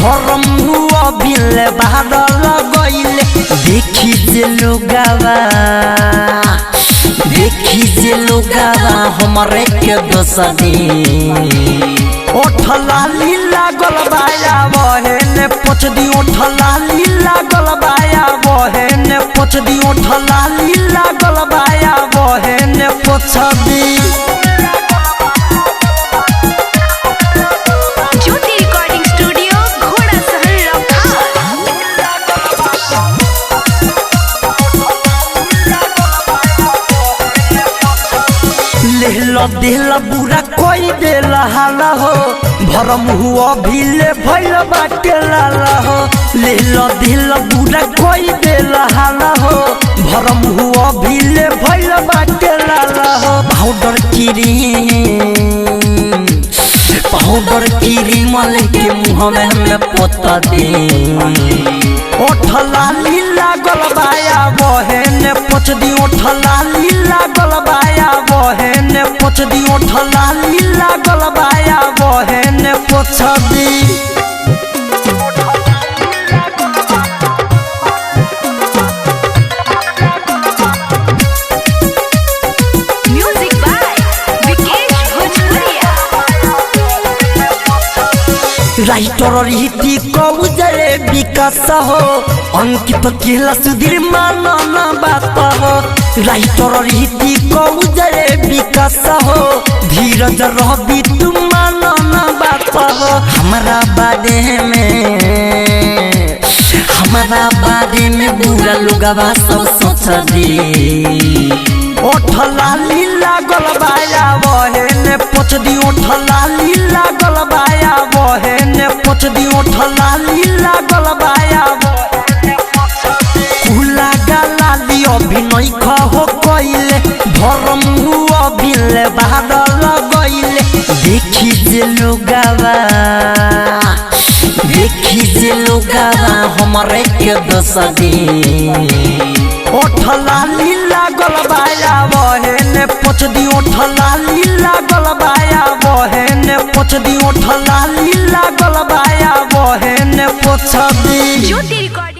भरम हुआ बिल बादल गइले। देखी जे लोगावा, देखी जे लोगावा हमरे के दोसदी। ओठला लीला गल बाया बहेने पोछ दी, ओठला लीला गल बाया बहेने पोछ दी, ओठला लीला गल बाया बहेने पोछ दी। Jyoti recording studio Ghorasahan Rakhal. लेहलो देहला बुरा कोई देला हाला हो, भरम हुआ भीले भइल बाटे लाला हो। लेहलो देहला बुरा कोई देला हाला हो, भरम हुआ भीले भइल बाटे लाला हो। पाउडर क्रीम, पाउडर क्रीम लेके मुँह में हमें पोता दे। ओठला लीला गल बाया बहेने पोछ दी, ओठला लीला गल बाया बहेने पोछ दी, ओठला लीला गल बाया बहेने पोछ दी। Music by Vikesh Bhojpuriya. Writer Riti कौजरे विकास हो, अंकित केला सुधीर मानना बात हो। राइटर रीति कौजरे विकास हो, धीरज रवि तुम मानना बात हो। हमारा बारे में, हमारा बारे में बुरा लोगवा सब सोच दी। ओठला लीला गल बाया बहेने पोछ दी, ओठला लीला गल बाया बहेने पोछ दी, ओठला लीला गल बाया कुला गाला ली अभिनय खहो कइले, भरम हुआ बिले बादल गइले। देखी जे लोगावा, देखी जे लोगावा हमरे के दोसदी। ओठला लीला गल बाया बहेने पोछ दी, ओठला लीला गल बाया बहेने पोछ दी, ओठला लीला गल बाया बहेने पोछ दी। ज्योति रिकॉर्डिंग।